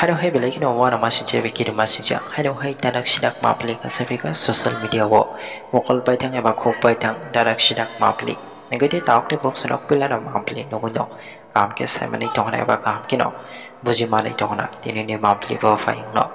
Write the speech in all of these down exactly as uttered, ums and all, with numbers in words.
Ano hai belai kheno uanama singcha bai kirima singcha. Haino hai dadak sidak mapli kasa phika social media o. Mokol paithang eba khuk paithang dadak sidak mapli. Hingke te taok te bok sonok pila no mapli nugui no. Kaham khe saimani tongna eba kaham kheno bujimanai tongna tini ni mapli bo phai wngno.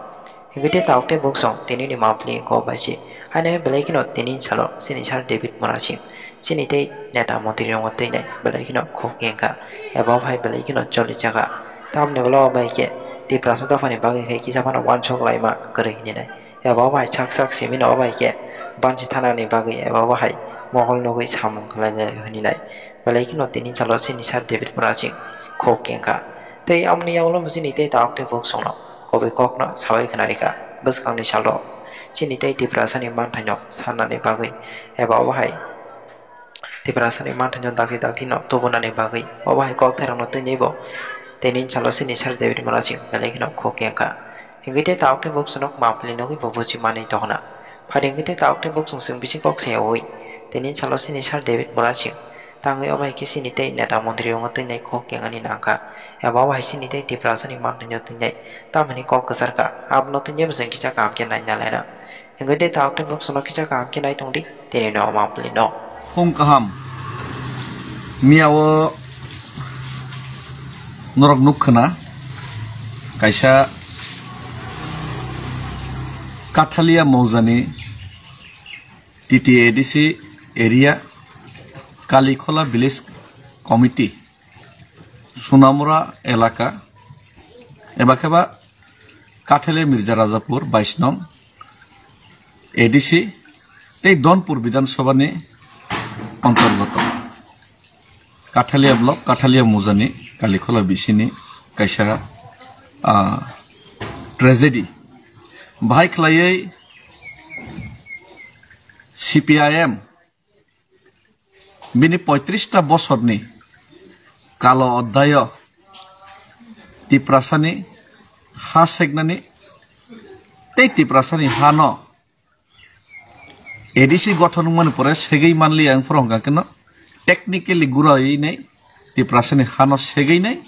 Hingke te taok te bok song tini ni mapli go bai si. Haino hai belai kheno tini salo sini sar David Murasing. Chini tei neta montri rokno twi nai belai kheno khuk kengkha, eba o hai belai kheno choli chakha. Tamni ulo bai khe Tiprasa dophani bagwi khe kisa phano uansuk laima kwrwi hini nai. Eba o bai sak sak simi no bai khe banchi thanani bagwi eba o hai mokol nugwi samung khlai nai hini nai. Belai kheno tini salo chini sar David Murasing khuk kengkha. Tei amoni yagulo bo chini tei taok tei bok songno kubui kokno sawi khna rikha. Bwskangni salo chini tei Tiprasani manthaino sanani bagwi eba o hai Tiprasani manthaino dakti dakti no tubunani bagwi obo hai kokthairokno twiwi bo tini salo chini sar David Murasing belai kheno khuk kengkha. Hingke te taok te bok sonok mapli nugui bo buji manwi tongna. Phai hingke te taok te bok song chwng bisi kok se yaui tini salo chini sar David Murasing tangwi obo hai khe chini tei neta montri rokno twi nai khuk kengani nangkha. Eba obo hai chini tei Tiprasani manthaino twi nai tamoni kok kwcharkha. Abono twi nai bwswng kisa kaham khe naina laina. Hingke de taok tei bok sono kisa kaham khe nai tong di, tini no mapli no. Phung kaham. Miya o norok nuk khna kaisa Kathalia Mojani T T A D C area Kalikhola Village Committee Sunamura elaka eba khe ba Kathele Mirza Rajapur bais nong A D C tei Donpur Bidhan Sabha ni ontorgoto Kathalia block, Kathalia Mujani Kalikhola bisini kaisa, ah, tragedy. Bahai khlaiwi C P I M bini poitrista bosorni kalo oddayo Tiprasani ha seknani tei Tiprasani hano A D C gothon wngmani pore segwi manliya wngphuru hwnkha kheno technically guraiwi nai Tiprasani hano segwi nai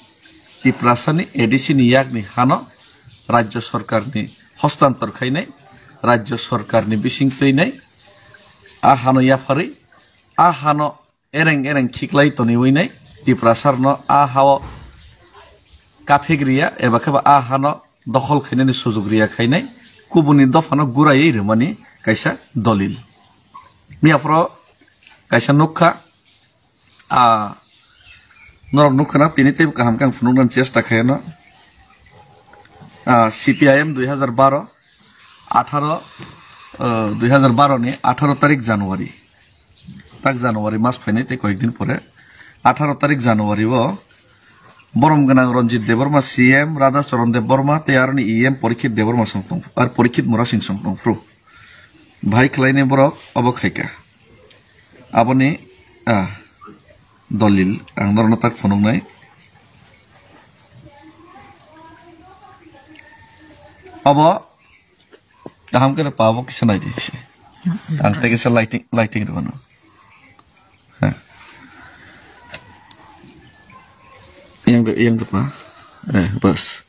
Tiprasani A D C ni yakni hano Rajya Sorkarni hostantor khainai, Rajya Sorkarni bising twinai, a hano yapharwi, a hano ereng ereng khiklai toniwi nai Tiprasarno a hao kaphik riya eba khe ba a hano dokhol khainani sujuk riya khainai kubuni dophano guraiwi rwmani kaisa dolil. Miyaphoro kaisa nukha, a, norok nukha na tini teibo kaham khe ang phunuknani chesta khaiyano. A, C P I M dui hazar baro, atharo, eh, dui hazar baro ni atharo tarik January. Tak January mas phainai tei koyek din pore. Atharo tarik January o borom gwnang Ranjit Debbarma C M, Radha Charan Debbarma tei aroni E M Parikshit Debbarma song tong, ar Parikshit Murasing song tongphuru. Bahai khlainai borok obo khaikha. Aboni, ah, dolil ang norokno tak phunuknai. Obo kaham khe pa bo kisa nai di se. Ang tei kisa lighting, lighting rwno. Ha. Yang de, yang de pa. Eh, bas.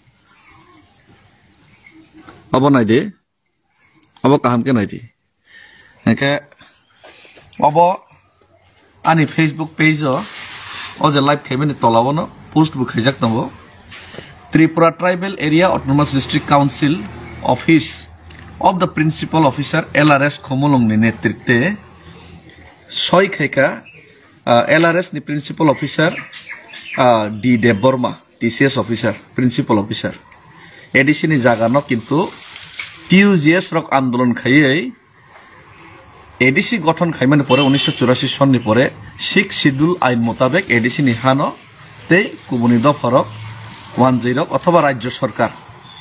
Obo nai di. Obo kaham khe nai di. Hingkhe obo ani Facebook page o, o je live khaimani tola o no post bo khaijak tongo. Tripura Tribal Area Autonomous District Council Office of the Principal Officer L R S Khumulwng ni netritwe soi khaikha, ah, L R S ni Principal Officer, ah, D Debbarma, T C S Officer, Principal Officer. A D C ni jaga no kintu T U G S rok andolon khaiwi A D C gothon khaimani pore unisho churasi sonni pore Sixth Schedule ain motabek A D C ni hano tei kubuni dopharok wanjwirok othoba Rajya Sorkar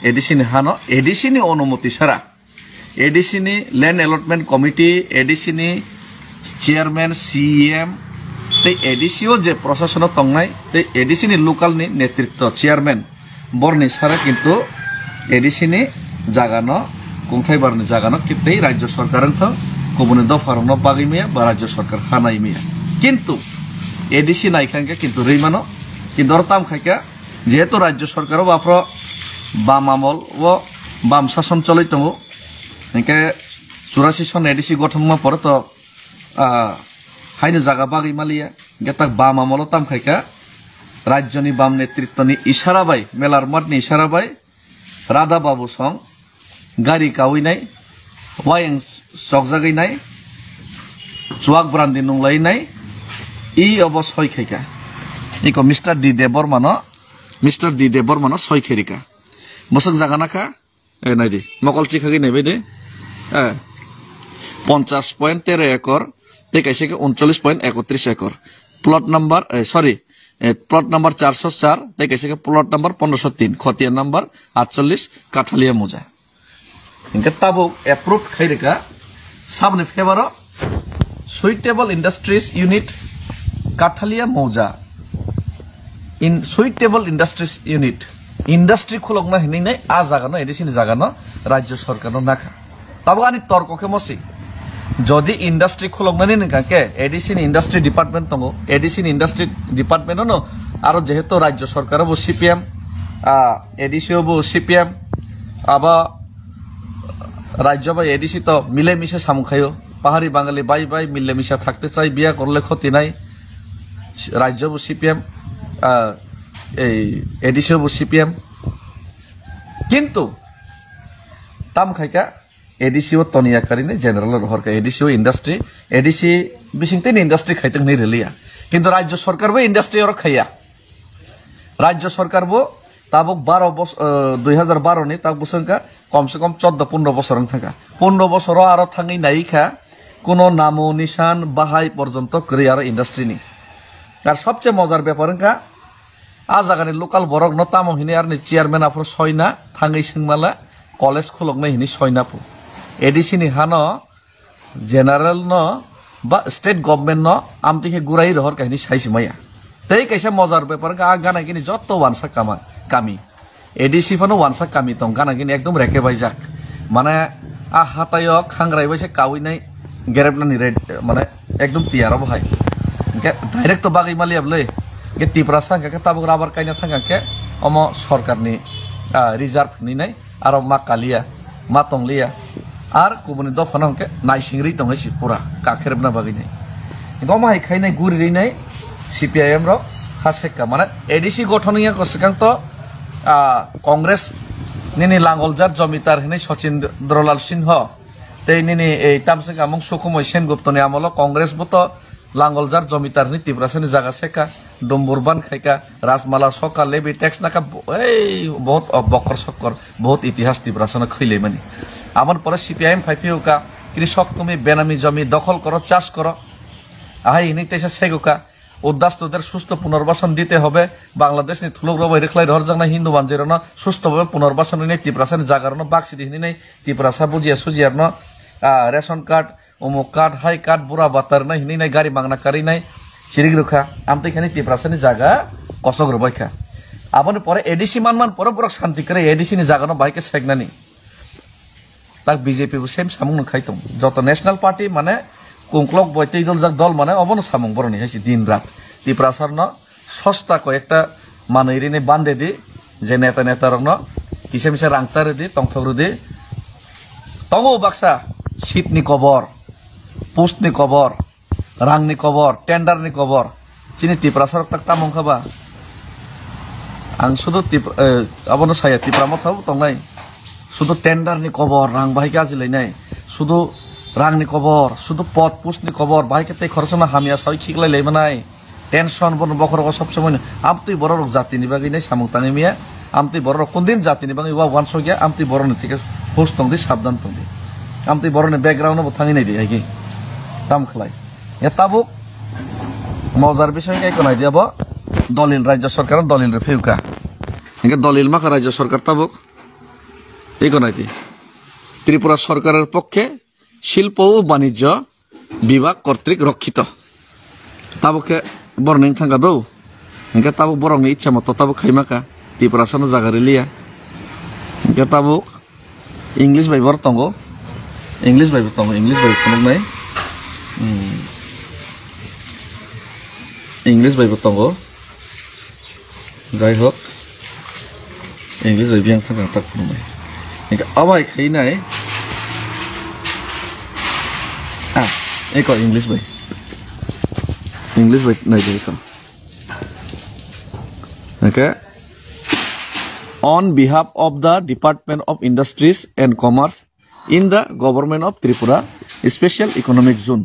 A D C ni hano A D C ni onumoti sara A D C ni Land Allotment Committee, A D C ni Chairman, C E M tei A D C o je prosasono tongnai tei A D C ni local ni netritwo chairman borni sara kintu A D C ni jagano, kungthai barni jagano ki tei Rajya Sorkar wngthok, kubuni dopharokno bagwi maya ba Rajya Sorkar hanai maya. Kintu A D C naikha hwnkhe kintu rwi mano, kintu oro tam khaikha, jehetu Rajya Sorkar o baphro Bam amol o bam sason choloi tongo. Hinkhe churasi son A D C gothon wngma pore to, ah, haino jaga bagwi maliya. Hinkhe tak bam amolo tam khaikha. Rajyoni bam netritwni isara bai, melar matni isara bai, Radha Babu song gari kawi nai, wayang chokjagwi nai, chuak brandi nunglai nai, i obo soi khaikha. Iko Mister D Debbarma no, Mister D Debbarma no soi khairika. Bosok jaga nakha, eh, naidi, mokol chikhagwi naibai de, eh, ponchas point tero ekor, tei kaisa khe uncholish point ekotris ekor. Plot number, eh, sorry, eh, plot number charso char, tei kaisa khe plot number pondroso tin, khotiya number atchollish, Kathalia Mouza. Hinkhe tabuk approved khairika, saboni favour o suitable industries unit, Kathalia Mouza. In suitable industries unit, industry khulokna hinwi nai a jaga no, A D C ni jaga no, rajya sarkar no nakha. Tabuk ani torko khe mosi. Jodi industry khuloknani nangkha khe, A D C ni industry department tongo, A D C ni industry department no, aro jehetu rajya sarkar bo C P M, ah, A D C bo C P M, abo rajya bai A D C to mile mise samung khayo. Pahari Bangali bai bai mile misa thakte chai biya korle khoti nai. Rajya bo C P M, ah, ei A D C bo C P M. Kintu tam khaika A D C o toniya karinai general o rohorka A D C o industry, A D C bising tini industry khaitwng hinwi reliya. Kintu rajya sarkar bo industry oro khaiya. Rajya sarkar bo tabuk baro bos-, eh, dui hajar baro ni tabuk bwswk wngkha, kom se kom choddo pondro bosor wng thangkha. Pondro bosoro aro thangwi nai kha, kuno namo nisan bahai porjonto kwrwi aro industry ni. Ar sobse mojar bepar wngkha, a jagani local borok no tamo hinwi aroni chairman aphuru soina thangwi swngmala college khuloknai hinwi soina phu. A D C ni hano general no ba state government no amtwi khe gurai rohor kha hinwi sai se maya. Tei kaisa mojar bepar wngkha a gana gini jotto wansa kama-, kami. A D C phano wansa kami tong gana gini ekdom reke baijak. Mane a hataio khangrai bai se kawi nai gerepnani red, mane ekdom tiyar obo hai. Hinkhe direct to bagwi maliya bwle. Hinkhe Tiprasa hinkhe tabuk rubber kaina thangkha hinkhe omo sorkarni, ah, reserve hinwi nai aro ma kaliya, ma tongliya. Ar kubuni dophano hinkhe naising ri tongwi si pura kakherepna bagwi nai. Hinkhe omo hai khainai guri rinai C P I M rok ha sekka. Mane A D C gothon wngya ko swkang to, ah, Congress nini langoljar jomitar hinwi Sachindra Lal Singho tei nini ei tamswk amung Sukhumoi Senguptoni amolo Congress bo to langoljar jomitar hinwi Tiprasani jaga sekha, dumbur ban khaikha, rajmala sokha, levy tax nakha, bo-, ei, bohot o-, bokkor sokkor, bohot itihas Tiprasano khwilaimani. Aboni pore C P I M phai phiyokha, "Krishok tumi benami jomi dokhol koro, chas koro." Ahai hinwi teisa segokha, "Uddhastoder susto punorbashan dite hobe, Bangladeshni thuluk rok bai rwkhlai rohorjaknai Hindu manjwirokno susto bhabe punorbashan rinai, Tiprasani jagarokno baksidi hinwi nai, Tiprasa bujiya sujiyarno, ah, ration card, umuk card, hai card, bura bata rwnai hinwi nai, gari mangna karwi nai, chirik rwkha, amtwi khani Tiprasani jaga kosok rwbaikha." Aboni pore A D C manman pore borok shanti kwrwi, A D C ni jagano bahai khe seknani. Tak B J P bo same samung no khai tong. Joto national party mane kungklok bai twi doljak dol mane obono samung boroni hai se din rat. Tiprasarno sosta ko ekta manwi rini bande di, je neta neta rokno kisa misa rang cha rwdi, tongthok rwdi. Tongo baksa seat ni kobor, post ni kobor, rang ni kobor, tender ni kobor. Chini Tiprasa rok tak tamo wngkha ba? Ang sudu Tip-, eh, abono saya, Tipra Motha bo tongnai. Sudu tender ni kobor, rang bahai khe ajilainai. Sudu rang ni kobor, sudu pod post ni kobor, bahai khe tei khoroksa no hamya sawi khiklai lai manai. Tension bono bokhorogo sob somoi no. Amtwi borok rok jati ni bagwi nai samung tangwi maya. Amtwi borok rok kundin jati ni bagwi wa wansok ya, amtwi borok ni thike hus tongdi, sabdan tongdi. Amtwi borok ni background no bo thangwi nai di hai khe. Tam khlai. Ya tabuk mojar bising khe iko nai di abo. Dolil rajya sarkar dolil rw phiyuka. Hinkhe dolil makha rajya sarkar tabuk. Iko nai di. Tripura sarkarer pokkhe Shilpo o Banijyo Bibhag kortrik rokkito. Tabuk khe borok ni thangka do. Hinkhe tabuk borok ni ichha moto tabuk khaima kha. Tiprasa no jaga riliya. Hinkhe tabuk English bai borok tongo. English bai bo tongo, English bai phunuknai. Hmm. English bai bo tongo. Jai hok. English bai biyang thang tak phunumai. Engka abai khai nai. Ah, eko English bai. English bai nai bai ko. Okay. On behalf of the Department of Industries and Commerce in the Government of Tripura, Special Economic Zone.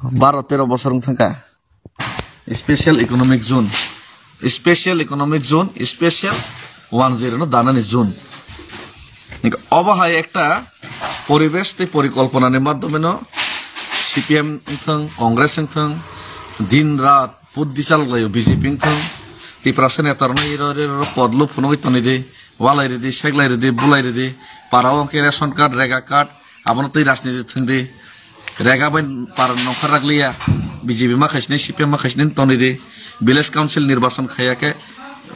Baro tero bosor wng thangkha. Special Economic Zone, Special Economic Zone, Special one zero no danani zone. Obo hai ekta poribesh tei porikolpona ni madhyome no C P M wngthang, Congress wngthang, din rat buddi chalok laio B J P wngthang, Tiprasa neta rok no iro iro pod lo phunugwi tonwi di, walai ridi, seklai ridi, bulai ridi, para o hwnkhe ration card, rega card, abono twi rajniti thwngdi. Rega bai para nongkhar rak liya. B J P ma khaisni, C P M ma khaisni tongdi. Village council nirbachon khaiya khe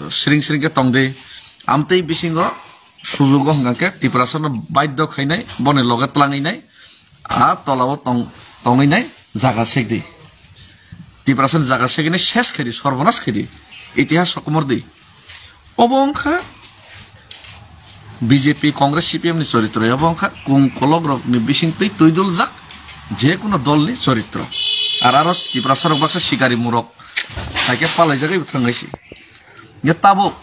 sring sring khe tongdi. Amtwi bisingo sujugo hwnkha khe Tiprasa no baidhyo khainai, boni loge tlangwi nai, a tola o tong-, tongwi nai jaga sekdi. Tiprasa ni jaga segini ses khaidi, sorbonas khaidi, itihas sokomor di. Obo wngkha B J P, Congress, C P M ni choritro, obo wngkha kung kolok rok ni bising twi twi dul jak je kuno dol ni choritro. Ar aro Tiprasa rok baksa sikari murok hai khe palai jagwi thangwi si. Ye tabuk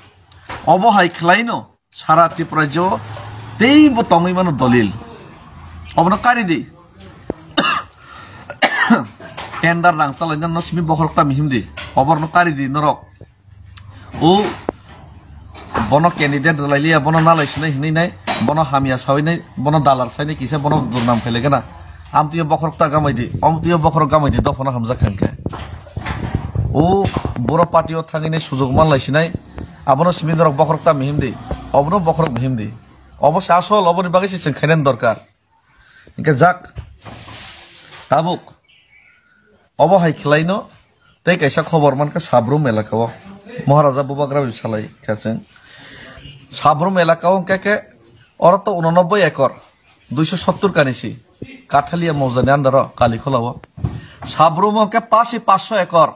obo hai khlai no Sara Tripura jo tei bo tongwi mano dolil. Obono kari di. Tender rang salai no simi bokhorok ta mihim di. Oborno kari di norok. O bono candidate rwlai liya, bono nalai sinai hinui nai, bono hamya sawi nai, bono dalar sai nai kisa bono durnam khailai gana. Amtwi o bokhorok ta gamai di, omtwi o bokhorok gamai di, dophano hamjak kha hwnkhe. O boro party o thangwi nai sujok manlai sinai, abono simi norok bokhorok ta mihim di, obono bokhorok mihim di. Obo se asol, oboni bagwi se chwng khainani dorkar. Hingke jak tabuk obo hai khlaino tei kaisa khobor mankha Sabrum elaka o Maharaja Bubagra bai salai kha chwng. Sabrum elaka o hingke khe oro to unonoboi ekor, duiso sottur kani si Kathalia mojani under o Kalikhola o. Sabrum o hingke pasi passo ekor.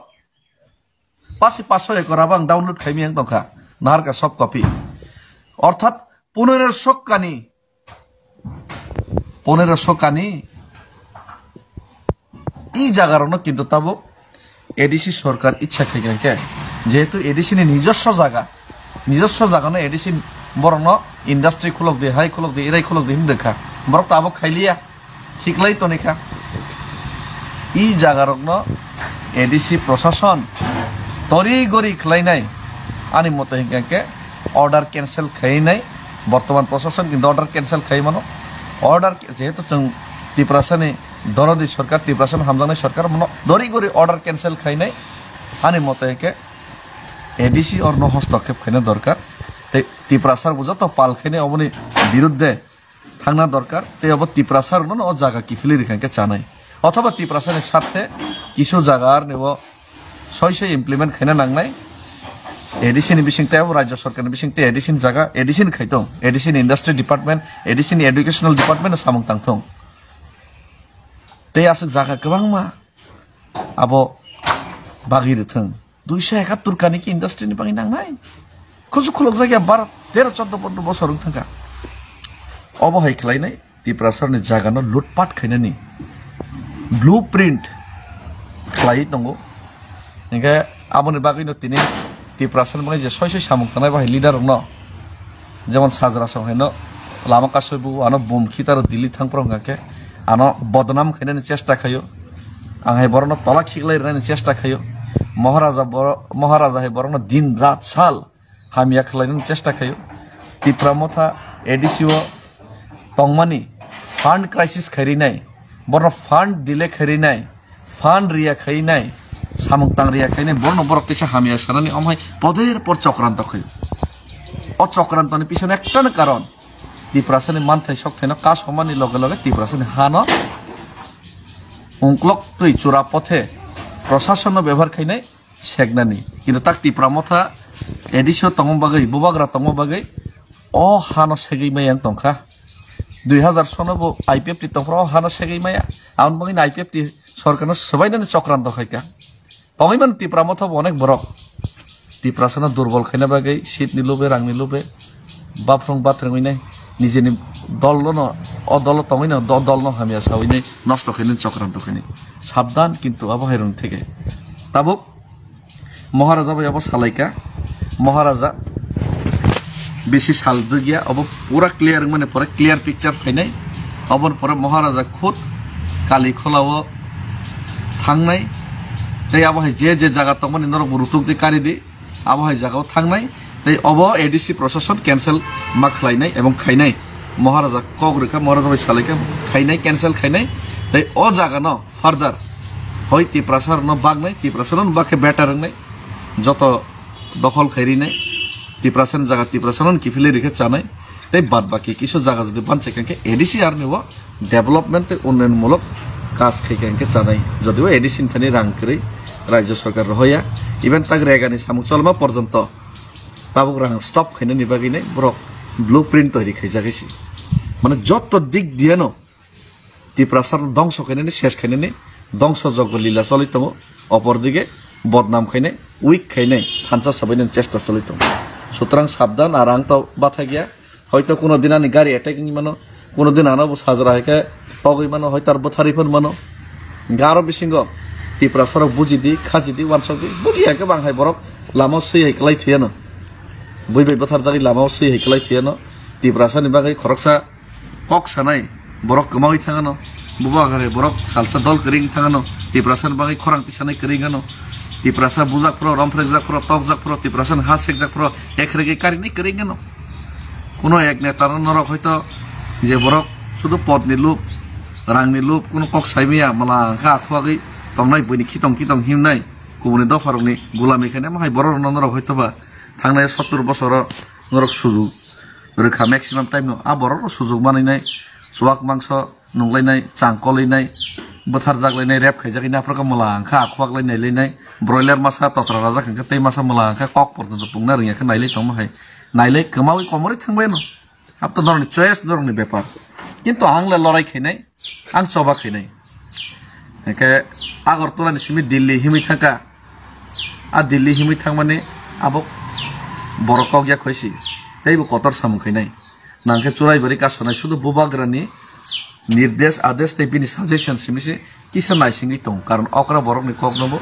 Pasi passo ekor abo ang download khaimiyang tongkha, naharkha soft copy. Orthat poneroso kani, poneroso kani i jagarokno kintu tabuk A D C sorkar ichha khaikha khe, jehetu A D C ni nijoswo jaga, nijoswo jagano A D C borokno industry khulok di, hai khulok di, irai khulok di hinwi rwkha, borok tabuk khailiya. Khiklai tonikha. I jagarokno A D C prosason tori gori khlainai, ani mote hinkhe order cancel khainai. Bortoman prosason kintu order cancel khai mano. Order, jehetu chwng Tiprasani donodi sorkar, Tiprasani hamjaknai sorkar, mono dori gori order cancel khainai. Ani mote hinkhe A D C orno hostokhep khaina dorkar. Tei Tiprasa bo joto pal khainai oboni birudde thangna dorkar, tei obo Tiprasa rokno o jaga kiphilwi rikha khe chanai. Othoba Tiprasa ni sarthe kisu jaga arni bo soi soi implement khaina nangnai. A D C ni bising tei abo Rajya Sarkar ni bising tei A D C ni jaga, A D C ni khaitong, A D C ni Industry Department, A D C ni Educational Department no samung tangthong. Tei aswk jaga kwbangma abo bagwi rwthwng. Duiso ekattur kani ki industry ni bagwi nangnai. Kusu khulukjak ya bar tero choddo pondro bosor wng thangkha. Obo hai khlainai Tiprasa ni jaga no lutpat khainani blueprint khlai tongo. Hinkhe aboni bagwi no tini Tiprasa ni bagwi je soi soi samung tangnai bahai leader rok no, jemon Sajra song hai no lama kasui bu ano bum khitaro Delhi thangphro hwnkha khe ano bodnam khainani chesta khaio. Ang hai borokno tola khiklai rwnani chesta khaio. Maharaja boro-, Maharaja hai borokno din rat sal hamya khlainani chesta khaio. Tipra Motha A D C o tongmani fund crisis khairinai, borokno fund delay khairinai, fund riya khainai, samung tang riya khainai, borokno borok teisa hamya sanani omo hai poder por chokranto khaio. O chokrantoni pisone ektano karon Tiprasani manthai sokthai no kasomani loge loge Tiprasani hano ungklok twi chura pothe prosason no bebhar khainai seknani. Kintu tak Tipra Motha A D C o tongma bagwi, bubagra tongma bagwi o hano segwi maya wng tongkha. Dui hazar sono bo I P F T tongphuru o hano segwi maya. Aboni bagwi I P F T sorkarno swbainani chokranto khaikha. Tongwi mano Tipra Motha bo onek borok. Tiprasano durbol khaina bagwi seat ni lube, rang ni lube, baphrung bathwrwngwi nai, nijeni dol no, o dolo tongwi no, do-, dol no hamya sawi nai, nosto khainai, chokranto khainai. Sabdan kintu abo hai rwng theke. Tabuk Maharaja bai abo salaika, Maharaja bisi sal dugya, abo pura clear wngmani pore clear picture phainai, aboni pore Maharaja khud Kali Kholao thangnai, tei abo hai je je jaga tongmani norok bo rutuk di kari di, abo hai jagao thangnai, tei obo A D C prosason cancel ma khlainai ebong khainai. Maharaja kok rwkha, Maharaja bai salaikha, khainai, cancel khainai, tei o jagano further hoi Tiprasa rokno baknai, Tiprasa rokno bakhe better wngnai, joto dokhol khai rinai, Tiprasa ni jaga Tiprasa rokno kiphilwi rikhe chanai, tei bad baki kisu jaga jodi banchai khe A D C arni o development tei unnayon mulok kaj khai khe hwnkhe chanai, jodibo A D C ni thani rang kwrwi Rajya Sarkar rohoya, even tak Rega ni samung cholma porjonto tabuk rang stop khainani bagwi nai borok blueprint toiri khaijak se. Mane joto dik diyano Tiprasa rok dongso khainani, ses khainani, dongso joggo lila choli tongo, opor dige bodnam khainai, weak khainai, thansa sabainani chesta choli tongo. Sutrang sabdan, ar ang to bathai gya, hoito kuno din ani gari attack wngwi mano, kuno din ano bo sajra hai khe togwi mano, hoito ar bwtharwi phano mano. Garo bisingo Tiprasa rok buji di, khaji di, wansok di, buji hai khe bang hai borok lama o swi hai kwlai thwiyano. Bui bai bwtharjagwi lama o swi hai kwlai thwiyano. Tiprasa ni bagwi khoroksa kok sanai borok kwmawi thangano. Bubagra borok salsa dol kwrwi thangano. Tiprasa ni bagwi khorang tisanai kwrwi wngano. Tiprasa bujak phro, romphrekjak phro, tokjak phro, Tiprasa ni ha sekjak phro, ekhrege karinai kwrwi wngano. Kuno ek neta no norok hoito je borok sudu pod ni lup, rang ni lup, kuno kok sai maya, mala wngkha akhwagwi tongnai, buini khitong khitong himnai, kubuni dopha rokni gulami khainai, mahai borok rokno norok hoito ba thangnai sottur bosoro norok sujuk rwkha maximum time no, a borok rok sujuk manwi nai, chuak mangso nunglainai, chang kolainai, bwthar jaklainai, rep khaijak, ini aphuru khe mwla wngkha, akhwak lai nailainai, broiler masa totra rajak hwnkhe tei masa mwla wngkha, kok porjonto pungna rwngya khe nailai tongma hai, nailai kwmawi komorwi thangbai no. Abo to norokni choice, norokni bepar. Kintu ang le lorai khainai, ang choba khainai. Hwnkhe Agartala ni simi Delhi himwi thangkha. A Delhi himwi thangmani abo borok kok ya khoisi. Tei bo kotor samung khainai. Nangkhe churai bari kasonai sudu bubagrani nirdesh, adesh tei bini suggestion simi se kisa naisingwi tong. Karon okra borokni kokno bo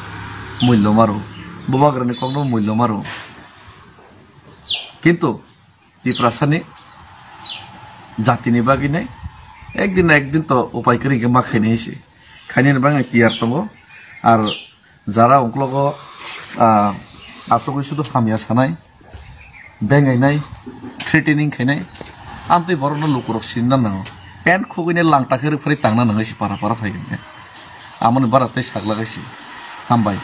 mullo maro. Bubagrani kokno bo mullo maro. Kintu Tiprasani jatini bagwi nai ekdin na ekdin to upai kwrwi hwnkhe ma khainai se. Khainani bagwi tiyar tongo. Ar jara ungklogo, ah, asugwi sudu hamya sanai, bengainai, threatening khainai, amtwi borokno lukurok sinna nango. Pant khugwini langta khe rwphri tangna nango se para para phai hwnkhe. Amoni bara tei saklak se. Hambai.